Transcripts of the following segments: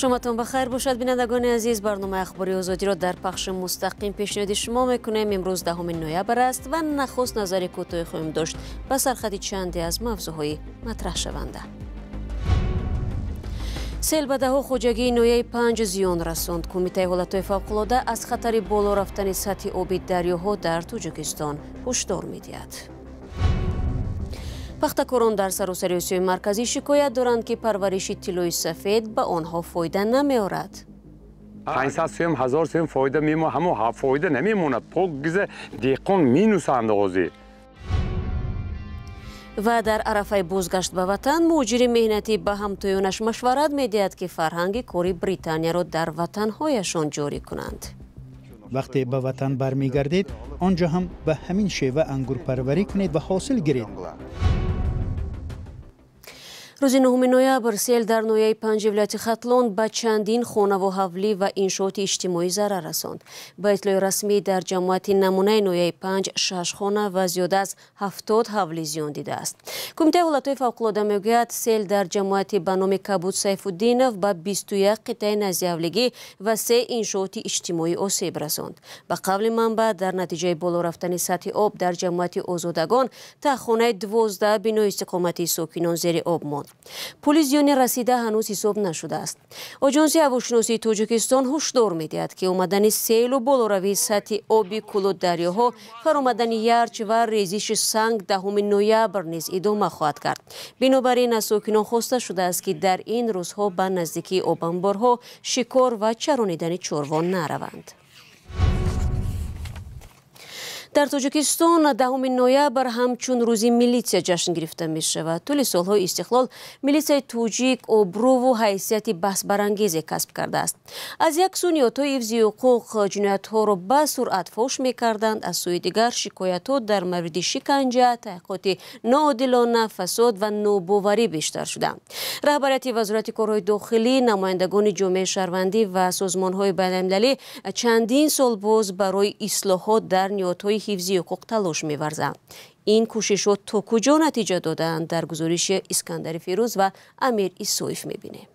Шоматон ба хайр бошад, бинандагони азиз. Барномаи ахбори озодиро дар пахши мустақим пешниҳоди шумо мекунем. Имрӯз 10 ноябр аст ва нахуст назари кӯтоҳе хоҳем дошт ба сархати чанде аз мавзӯъҳои матраҳшаванда. Сел ба даҳҳо хоҷагии ноҳияи Панҷ зиён расонд. Кумитаи ҳолатҳои фавқулода аз хатари боло рафтани сатҳи оби дарёҳо дар Тоҷикистон ҳушдор медиҳад. Пахтакорон дар саросари Осиёи Марказӣ шикоят доранд, ки парвариши тиллои сафед ба онҳо фоида намеорад. 500 сӯм, 1000 сӯм фоида мемо, ҳамо фоида намемонад. Пок гиза деҳқон минус андозӣ. Ва дар арафаи бозгашт ба ватан муҳоҷири меҳнатӣ ба ҳамтоёнаш машварат медиҳад, ки фарҳанги кори Британияро дар ватанҳояшон ҷорӣ кунанд. Вақте ба ватан бармегардед, он ҷо ҳам ба ҳамин шева ангурпарварӣ кунед ва ҳосил гиред. Рӯзи 9 ноябр сел дар ноҳияи Панҷи вилояти Хатлон ба чандин хонаву ҳавлӣ ва иншооти иҷтимоӣ зарар расонд. Ба иттилои расмӣ, дар ҷамоати намунаи ноҳияи Панҷ 6 хона ва зиёда аз 70 ҳавлӣ зиён дидааст. Кумитаи ҳолатҳои фавқулода мегӯяд, сел дар ҷамоати ба номи Кабуд Сайфуддинов ба 21 қитъаи наздиҳавлигӣ ва 3 иншооти иҷтимоӣ осеб расонд. Ба қавли манбаъ, дар натиҷаи боло рафтани сатҳи об дар ҷамоати Озодагон таҳхонаи 12 бинои истиқоматии сокинон зери об монд. Пули зиёни расида ҳанӯз ҳисоб нашудааст. Оҷонсии ҳавошиносии Тоҷикистон ҳушдор медиҳад, ки омадани селу болоравии сатҳи оби кӯлу дарёҳо, фаромадани ярч ва резиши санг 10 ноябр низ идома хоҳад кард. Бинобар ин, аз сокинон хоста шудааст, ки дар ин рӯзҳо ба наздикии обанборҳо шикор ва чаронидани чорво нараванд. Дар Тоҷикистон 10 ноябр ҳамчун рӯзи милитсия ҷашн гирифта мешавад. Тӯли солҳои истиқлол милитсияи тоҷик обрӯву ҳайсияти баҳсбарангезе касб кардааст. Аз як сӯ ниҳодҳои ҳифзи ҳуқуқ ҷиноятҳоро ба суръат фош мекарданд, аз сӯи дигар шикоятҳо дар мавриди шиканҷа, таҳқиқоти ноодилона, фасод ва нобоварӣ бештар шуданд. Раҳбарияти Вазорати корҳои дохилӣ, намояндагони ҷомеаи шаҳрвандӣ ва созмонҳои байналмилалӣ чандин сол боз барои ислоҳот дар ниҳодҳои ҳифзи ҳуқуқ талош меварзанд. Ин кӯшишҳо то куҷо натиҷа додаанд, дар гузориши Искандари Фирӯз ва Амир Исоев мебинем.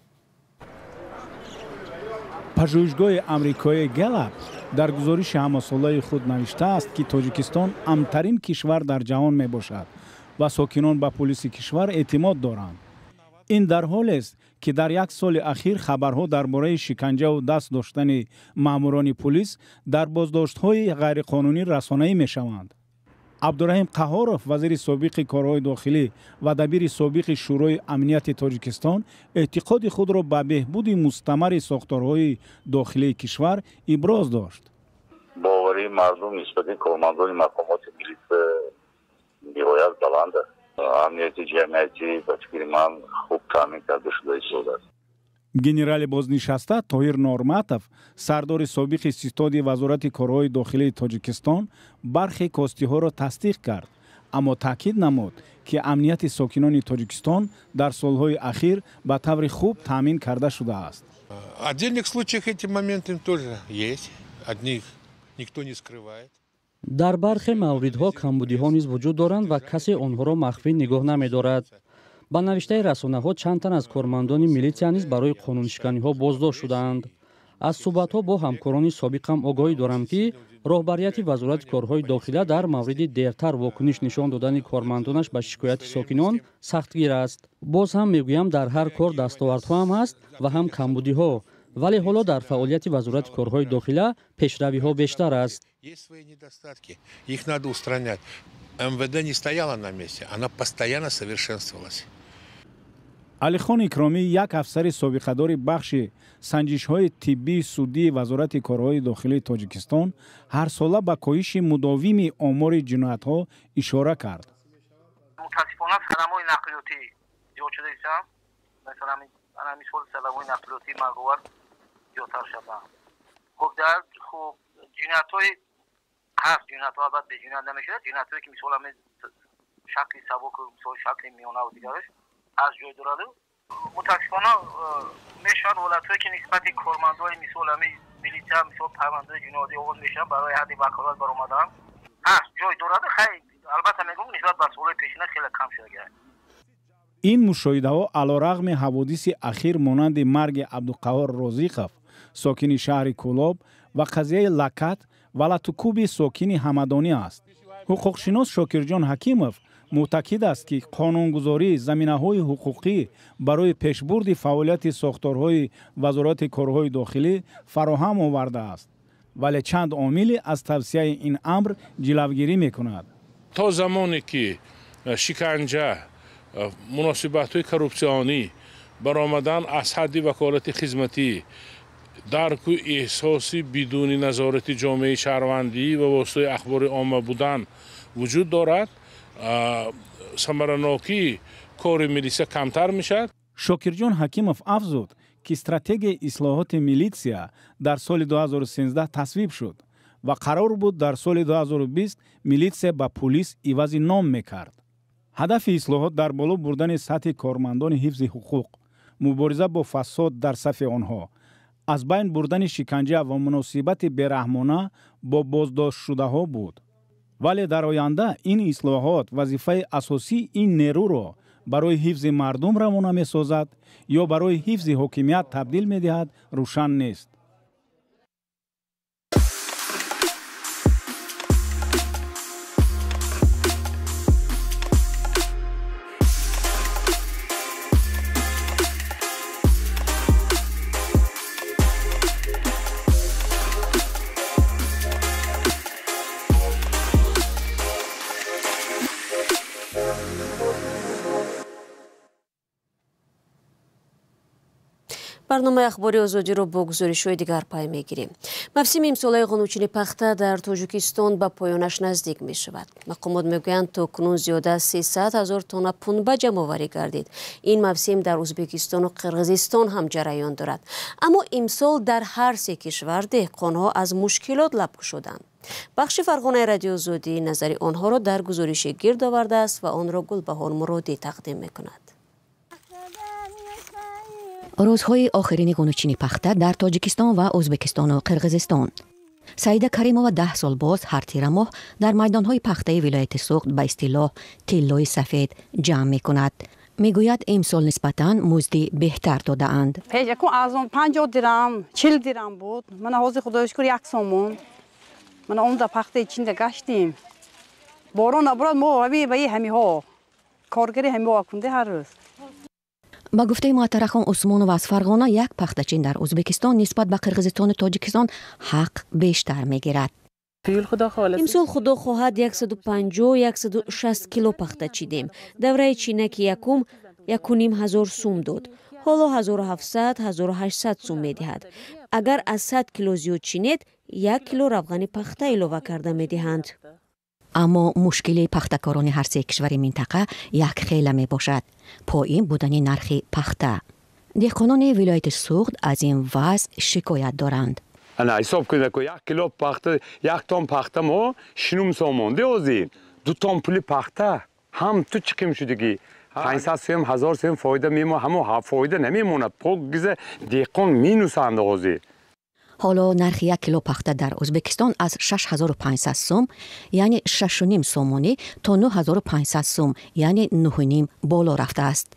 Пажӯҳишгоҳи амрикоии Гэллап дар гузориши ҳамасолаи худ навиштааст, ки Тоҷикистон амнтарин кишвар дар ҷаҳон мебошад ва сокинон ба пулиси кишвар эътимод доранд. Ин дар ҳолест, ки дар як соли ахир хабарҳо дар бораи шиканҷаву даст доштани маъмурони пулис дар боздоштҳои ғайриқонунӣ расонаӣ мешаванд. Абдураҳим Қаҳоров, вазири собиқи корҳои дохилӣ ва дабири собиқи Шӯрои амнияти Тоҷикистон, эътиқоди худро ба беҳбуди мустамари сохторҳои дохилии кишвар иброз дошт. Боварии мардум нисбати кормандони мақомоти милитсия ниҳоят баланд аст. Амнияти ҷамъиятӣ ба фикри ман хуб таъмин карда шуда истодааст. Генерали бознишаста Тоҳир Норматов, сардори собиқи ситоди Вазорати корҳои дохилии Тоҷикистон, бархе костиҳоро тасдиқ кард, аммо таъкид намуд, ки амнияти сокинони Тоҷикистон дар солҳои ахир ба таври хуб таъмин карда шудааст. Отдельных случаях эти моменты тоже есть, от них никто не скрывает. Дар бархе мавридҳо камбудиҳо низ вуҷуд доранд ва касе онҳоро махфӣ нигоҳ намедорад. Ба навиштаи расонаҳо, чанд тан аз кормандони милитсия низ барои қонуншиканиҳо боздошт шудаанд. Аз суҳбатҳо бо ҳамкорони собиқам огоҳӣ дорам, ки роҳбарияти Вазорати корҳои дохила дар мавриди дертар вокуниш нишон додани кормандонаш ба шикояти сокинон сахтгир аст. Боз ҳам мегӯям, дар ҳар кор дастовардҳо ҳам ҳаст ва ҳам камбудиҳо, вале ҳоло дар фаъолияти Вазорати корҳои дохила пешравиҳо бештар аст. Есть свои недостатки, их надо устранять. МВД не стояла на месте, она постоянно совершенствовалась. Алихон Икромӣ, як афсари собиқадори бахши санҷишҳои тиббии судии Вазорати корҳои дохилии Тоҷикистон, ҳарсола ба коҳиши мудовими омори ҷиноятҳо ишора кард. Мутаассифона, садамаҳои нақлиётӣ зиёд шуда истанд. Масалан, мисоли садамаҳои нақлиётии марговар зиёдтар шуданд. Хуб, дар хуб ҷиноятҳои ҳаст, ҷиноятҳо албатта беҷиноят намешавад. Ҷиноятҳое, ки мисол ҳамин шакли сабук, мисол шакли миёнаву дигараш аз ҷой дораду. Мутаассифона, мешавад ҳолатҳое, ки нисбати кормандони мисол ҳамин милитсия мисол парвандаҳои ҷиноятӣ оғоз мешаванд барои ҳадди ваколат баромадан. Ҳаст, ҷой дораду. Хай, албатта мегӯм, нисбат ба солҳои пешина хеле кам шуда. Ин мушоҳидаҳо алорағми ҳаводиси ахир монанди марги Абдуқаҳҳор Розиқов, сокини шаҳри Кӯлоб, ва қазияи лакат ва латукӯби сокини Ҳамадонӣ аст. Ҳуқуқшинос Шокирҷон Ҳакимов мӯътакид аст, ки қонунгузорӣ заминаҳои ҳуқуқӣ барои пешбурди фаъолияти сохторҳои Вазорати корҳои дохилӣ фароҳам овардааст, вале чанд омиле аз тавсияи ин амр ҷилавгирӣ мекунад. То замоне ки шиканҷа, муносибатҳои коррупсионӣ, баромадан аз ҳадди ваколати хизматӣ, дарку эҳсоси бидуни назорати ҷомеаи шаҳрвандӣ ва воситаи ахбори омма будан вуҷуд дорад, самаранокии кори милиса камтар мешавад. Шокирҷон Ҳакимов афзуд, ки стратегияи ислоҳоти милитсия дар соли 2013 тасвиб шуд ва қарор буд дар соли 2020 милитсия ба пулис ивази ном мекард. Ҳадафи ислоҳот дар боло бурдани сатҳи кормандони ҳифзи ҳуқуқ, мубориза бо фасод дар сафи онҳо, аз байн бурдани шиканҷа ва муносибати бераҳмона бо боздоштшудаҳо буд. Вале дар оянда ин ислоҳот вазифаи асосии ин нерӯро барои ҳифзи мардум равона месозад ё барои ҳифзи ҳокимият табдил медиҳад, рӯшан нест. Барномаи ахбори Озодиро бо гузоришҳои дигар пай мегирем. Мавсими имсолаи ғунучини пахта дар Тоҷикистон ба поёнаш наздик мешавад. Мақомот мегӯянд, то кунун зиёда аз 300 ҳазор тонна пунба ҷамъоварӣ гардид. Ин мавсим дар Ӯзбекистону Қирғизистон ҳам ҷараён дорад. Аммо имсол дар ҳар се кишвар деҳқонҳо аз мушкилот лаб кушоданд. Бахши Фарғонаи Радиои Озодӣ назари онҳоро дар гузориши гирд овардааст ва онро Гулбаҳор Муродӣ тақдим мекунад. Рӯзҳои охирини гунучини пахта дар Тоҷикистон ва Ӯзбекистону Қирғизистон. Саида Каримова 10 сол боз ҳар тирамоҳ дар майдонҳои пахтаи вилояти Суғд ба истилоҳ тиллои сафед ҷамъ мекунад. Мегӯяд, имсол нисбатан музди беҳтар додаанд. Пеш якун аз он 50 дирам, 40 дирам буд. Мана ҳозир худои шукр 1 сомон. Мана онда пахтаи чинда гаштем. Борон набурад, мо ҳами ба ҳамиҳо коргари ҳамиҳо кунде ҳар рӯз. Ба гуфтаи Муаттарахон Усмонова аз Фарғона, як пахтачин дар Ӯзбекистон нисбат ба Қирғизистону Тоҷикистон ҳақ бештар мегирад. Имсол худо хоҳад 150-160 кило пахта чидем. Давраи чинаки якум 1,5 ҳазор сум дод. Ҳоло 1700-1800 сум медиҳад. Агар аз 100 кило зиёд чинед, 1 кило равғани пахта илова карда медиҳанд. Аммо мушкили пахтакорони ҳар се кишвари минтақа якхела мебошад: поин будани нархи пахта. Деҳқонони вилояти Суғд аз ин вазъ шикоят доранд. Ана ҳисоб кунед, 1 кило пахта, 1 тон пахта мо 6 сомон деозӣ, 2 тон пули пахта ҳам ту чиқим шудагӣ. 500 сум, 1000 сум фоида мемо, ҳамо фоида намемонад. Покгиза деҳқон минусанд озӣ. Ҳоло нархи 1 кило пахта дар Ӯзбекистон аз 6500 сум, яъне 6,5 сомонӣ, то 9500 сум, яъне 9,5 боло рафтааст.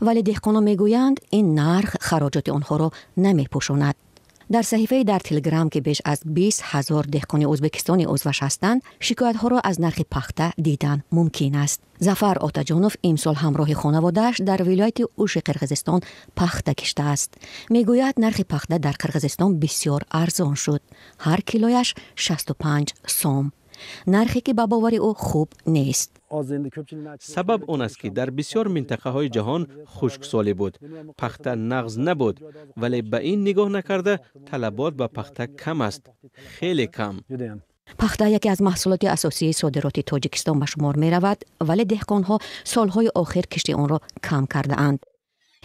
Вале деҳқонон мегӯянд, ин нарх хароҷоти онҳоро намепӯшонад. Дар саҳифаи дар Телеграм, ки беш аз 20 ҳазор деҳқони ӯзбекистони узваш ҳастанд, шикоятҳоро аз нархи пахта дидан мумкин аст. Зафар Отаҷонов имсол ҳамроҳи хонаводааш дар вилояти Уши Қирғизистон пахта киштааст. Мегӯяд, нархи пахта дар Қирғизистон бисёр арзон шуд. Ҳар килояш 65 сом. Нархе ки ба бовари ӯ хуб нест. Сабаб он аст, ки дар бисёр минтақаҳои ҷаҳон хушксолӣ буд, пахта нағз набуд, вале ба ин нигоҳ накарда талабот ба пахта кам аст, хеле кам. Пахта яке аз маҳсулоти асосии содироти Тоҷикистон ба шумор меравад, вале деҳқонҳо солҳои охир кишти онро кам кардаанд.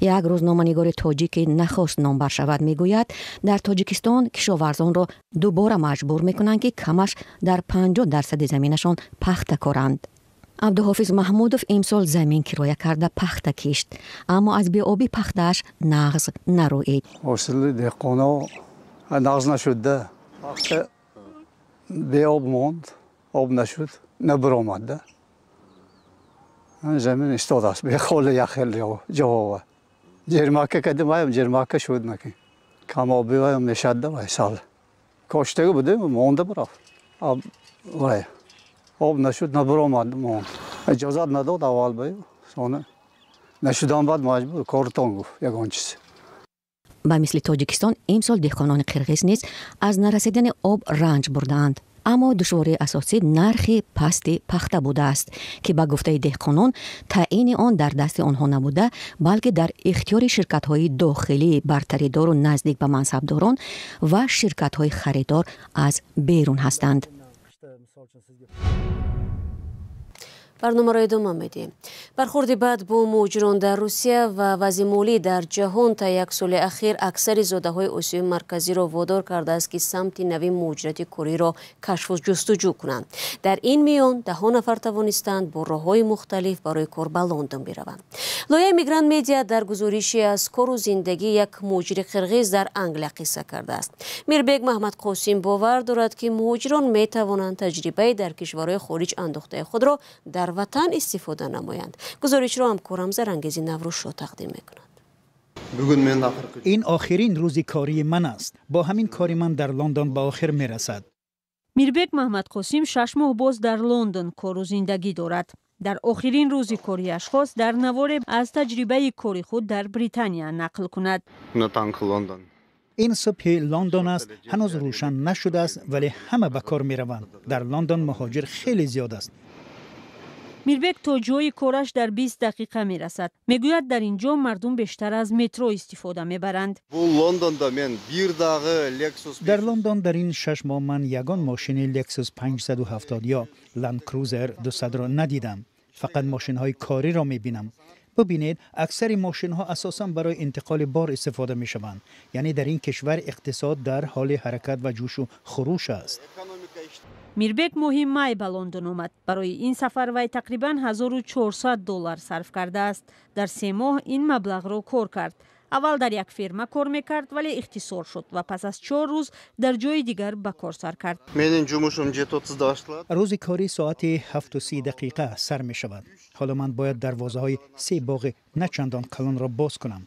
Як рӯзноманигори тоҷик, ки нахост номбар шавад, мегӯяд, дар Тоҷикистон кишоварзонро дубора маҷбур мекунанд, ки камаш дар 50% заминашон пахта коранд. Абдуҳофиз Маҳмудов имсол замин кироя карда пахта кишт, аммо аз беобӣ пахтааш нағз нарӯид. Ҳосили деҳқоно нағз нашудда, пахта беоб монд, об нашуд, набаромадда. Замин истодааст, бехоли як хел ҷавоба. Ҷермака кардем, ваям ҷермака шуд наки. Камобӣ ваям мешад да вай сал. Коштага будем, монда бурафт. Вай об нашуд, набуромад монд. Иҷозат надод аввал ба сона. Нашудан баъд маҷбур кортон гуфт ягон чиз. Ба мисли Тоҷикистон имсол деҳқонони қирғиз низ аз нарасидани об ранҷ бурдаанд. Аммо душвории асосӣ нархи пасти пахта будааст, ки ба гуфтаи деҳқонон таъини он дар дасти онҳо набуда, балки дар ихтиёри ширкатҳои дохилии бартаридору наздик ба мансабдорон ва ширкатҳои харидор аз берун ҳастанд. Барномаро идома медиҳем. Бархурди бад бо муҳоҷирон дар Русия ва вазъи молӣ дар ҷаҳон та як соли ахир аксари зодаҳои Осиёи Марказиро водор кардааст, ки самти нави муҳоҷирати кориро кашфу ҷустуҷӯ кунанд. Дар ин миён даҳо нафар тавонистанд бо роҳҳои мухталиф барои кор ба Лондон бираванд. Лоиҳаи Мигрант Медиа дар гузориши аз кору зиндагии як муҳоҷири қирғиз дар Англия қисса кардааст. Мирбек Маҳмадқосим бовар дорад, ки муҳоҷирон метавонанд таҷрибаи дар кишварҳои хориҷ андохтаи худро дар ватан истифода намоянд. Гузоришро ҳамкорам Зарангези Наврӯзшо тақдим мекунад. Ин охирин рӯзи кории ман аст. Бо ҳамин кори ман дар Лондон ба охир мерасад. Мирбек Маҳмадқосим 6 моҳ боз дар Лондон кору зиндагӣ дорад. Дар охирин рӯзи кориаш хост дар наворе аз таҷрибаи кори худ дар Британия нақл кунад. Ин субҳи Лондон аст, ҳанӯз рӯшан нашудааст, вале ҳама ба кор мераванд. Дар Лондон муҳоҷир хеле зиёд аст. Мирбек то ҷои кораш дар 20 дақиқа мерасад. Мегӯяд, дар ин ҷо мардум бештар аз метро истифода мебаранд. Дар Лондон дар ин 6 моҳ ман ягон мошини Lexus 570 ё Land Cruiser 200-ро надидам. Фақат мошинҳои кориро мебинам. Бубинед, аксари мошинҳо асосан барои интиқоли бор истифода мешаванд. Яъне дар ин кишвар иқтисод дар ҳоли ҳаракат ва ҷӯшу хуруш аст. Мирбек моҳи май ба Лондон омад. Барои ин сафар вай тақрибан $1400 сарф кардааст. Дар 3 моҳ ин маблағро кор кард. Аввал дар як фирма кор мекард, вале ихтисор шуд ва пас аз 4 рӯз дар ҷои дигар ба кор сар кард. Рӯзи корӣ соати 7:30 сар мешавад. Ҳоло ман бояд дарвозаҳои 3 боғи начандон калонро боз кунам.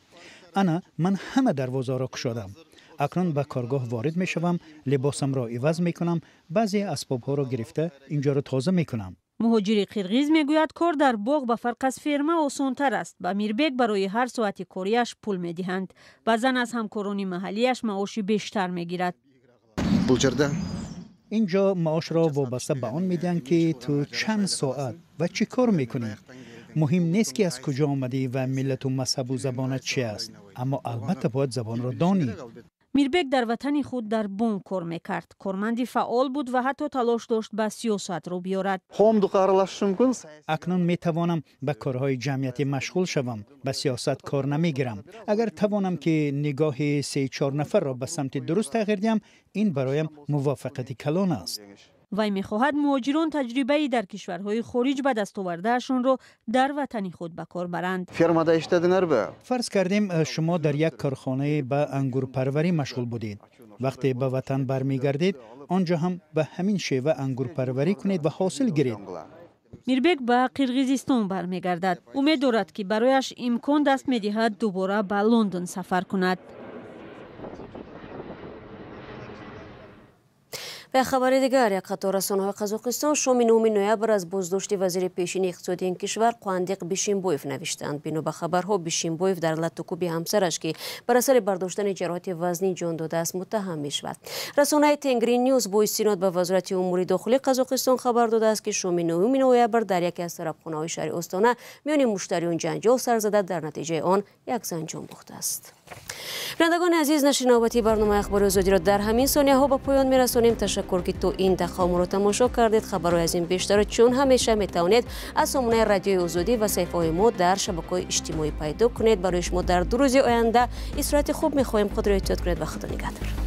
Ана ман ҳама дарвозаро кушодам. Акнун ба коргоҳ ворид мешавам, либосамро иваз мекунам, баъзе асбобҳоро гирифта инҷоро тоза мекунам. Муҳоҷири қирғиз мегӯяд, кор дар боғ ба фарқ аз ферма осонтар аст. Ба Мирбек барои ҳар соати кориаш пул медиҳанд. Баъзан аз ҳамкорони маҳаллиаш маоши бештар мегирад. Инҷо маошро вобаста ба он медиҳанд, ки ту чанд соат ва чӣ кор мекунӣ. Муҳим нест, ки аз куҷо омадӣ ва миллату мазҳабу забонат чи аст, аммо албатта бояд забонро донӣ. Мирбек дар ватани худ дар бонк кор мекард. Корманди фаъол буд ва ҳатто талош дошт ба сиёсат рӯ биёрад. Акнун метавонам ба корҳои ҷамъиятӣ машғул шавам, ба сиёсат кор намегирам. Агар тавонам, ки нигоҳи 3-4 нафарро ба самти дуруст тағйир диҳам, ин бароям муваффақияти калон аст. Вай мехоҳад муҳоҷирон таҷрибаи дар кишварҳои хориҷ ба даст овардаашонро дар ватани худ ба кор баранд. Фарз кардем, шумо дар як корхонаи ба ангурпарварӣ машғул будед. Вақте ба ватан бармегардед, он ҷо ҳам ба ҳамин шева ангурпарварӣ кунед ва ҳосил гиред. Мирбек ба Қирғизистон бармегардад. Умед дорад, ки барояш имкон даст медиҳад дубора ба Лондон сафар кунад. Ба хабари дигар, як қатор расонаҳои Қазоқистон шоми 9 ноябр аз боздошти вазири пешини иқтисоди ин кишвар Қуандиқ Бишимбоев навиштанд. Бино ба хабарҳо, Бишимбоев дар латтукӯби ҳамсараш, ки бар асари бардоштани ҷароҳати вазнин ҷон додааст, муттаҳам мешавад. Расонаи Тенгри Ньюс бо истинод ба Вазорати умури дохилии Қазоқистон хабар додааст, ки шоми 9 ноябр дар яке аз тарабхонаҳои шаҳри Остона миёни муштариён ҷанҷол сар зада, дар натиҷаи он як зан ҷон бохтааст. Бинандагони азиз, нашри навбатии барномаи Ахбори Озодиро дар ҳамин сониyaҳо ба поён мерасонем. Ташаккур, ки то ин дақиқа моро тамошо кардед. Хабарҳои аз ин бештарро чун ҳамеша метавонед аз сомонаи Радиои Озодӣ ва саҳифаҳои мо дар шабакаҳои иҷтимоӣ пайдо кунед. Барои шумо дар 2 рӯзи оянда истироҳати хуб мехоҳем. Худро эҳтиёт кунед ва Худо нигаҳдор.